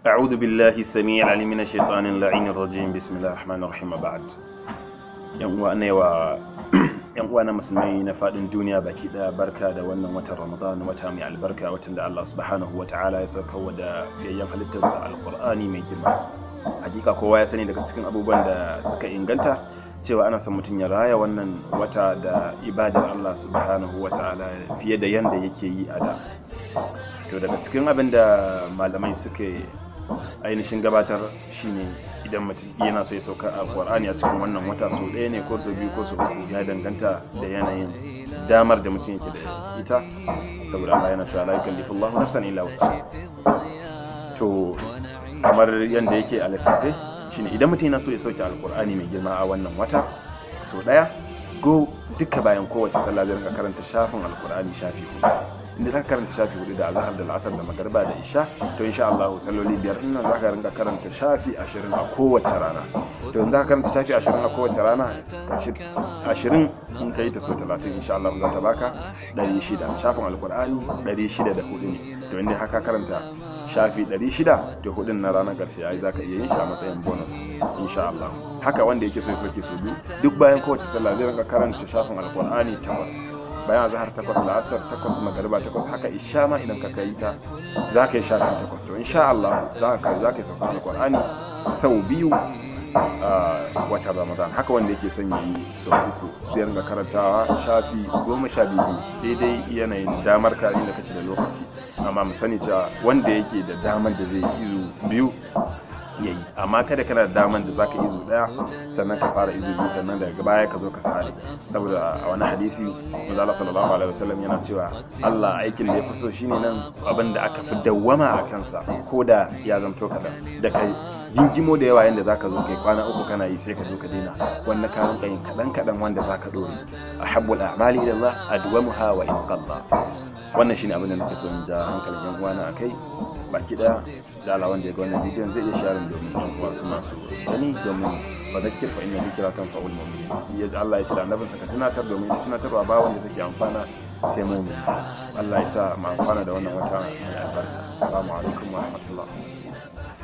أعوذ بالله السميع العليم من الشيطان اللعين الرجيم. بسم الله الرحمن الرحيم. بعد yan uwa na musulmai na fadin duniya baki daya, barka da wannan watan Ramadan, wata mai albarka, watan da Allah subhanahu wataala ya sauka wa da fiyayyen halittarsa Alqur'ani mai girma. Hakika kowa ya sani daga cikin abubuwan da suka inganta cewa ana son mutum ya raya wannan wata da ibadar Allah subhanahu wataala fiye da yanda yake yi a da. To daga cikin abin da malamai suke ainihin gabatar shine idan mutum yana so ya sauka a Qur'ani a cikin wannan wata, sau ɗaya ne ko sau biyu ko sau uku, ya danganta da yanayin damar da mutum yake da ita, saboda Allah yana cewa la yukallifu Allahu nafsan illa wus'aha. To kamar yanda yake a lissafe shine idan mutum yana so ya sauke Alqur'ani mai girma a wannan wata sau ɗaya, go duka bayan kowace sallah zai rinka karanta shafin Alqur'ani shafi 4. Inda zaka karanta shafi 4 da azhar da al'asar da magariba da isha, to insha Allah salloli 5 din nan zaka rinka karanta shafi 20 a kowace rana. To in zaka karanta shafi 20 a kowace rana, 20 in kai ta so 30, insha Allah za ta baka 600. Shafin Alqur'ani 604 ne. To inda haka karanta shafi 600, to hudun na ranar karshe ai zaka iya yin shi a matsayin bonus insha Allah. Haka wanda yake so ya sauke su biyu, duk bayan kowace sallah zai rinka karanta shafin Alqur'ani 8, bayan azhar 8, la'asar 8, magariba 8, haka isha ma idan ka kai ta za ka yi shafi 8. To insha Allah za ka yi saukan Alqur'ani sau biyu a watan Ramadan. Haka wanda yake son yayi sau uku zai rinka karantawa shafi 12, daidai yanayin damar ka inda kake da lokaci. Amma mu sani cewa wanda yake da damar da zai yi izu 2 yayi, amma kada kana da daman da zaka izu 1 sannan ka fara izu 2 sannan daga baya ka zo ka sare. Saboda a wani hadisi manzo Allah sallallahu alaihi wasallam yana cewa Allah aikin da ya fi so shine nan abin da aka fi dawwama a kansa, ko da ya zamto kaɗan, da kai gingimo da yawa yanda zaka zo kai kwana 3 kana yi sai ka zo ka daina. Wannan ka rinka yin kaɗan kaɗan wanda zaka dore. Ahabbul a'mali ila Allah adwamuha wa in qalla. Wannan shine abin da nake so in ja hankalin yan uwana akai baki daya. Da Allah wanda ya ga wannan bidiyon zai iya share domin yan uwa su masu gani, domin fadhakkir fa inna dhikra tanfa'ul mu'minin. Ya Allah ya ce da annabinsa ka tunatar, domin tunatarwa ba wanda take amfana sai mu'min. Allah ya sa mu amfana da wannan wata mai albarka. Assalamu alaikum wa rahmatullah.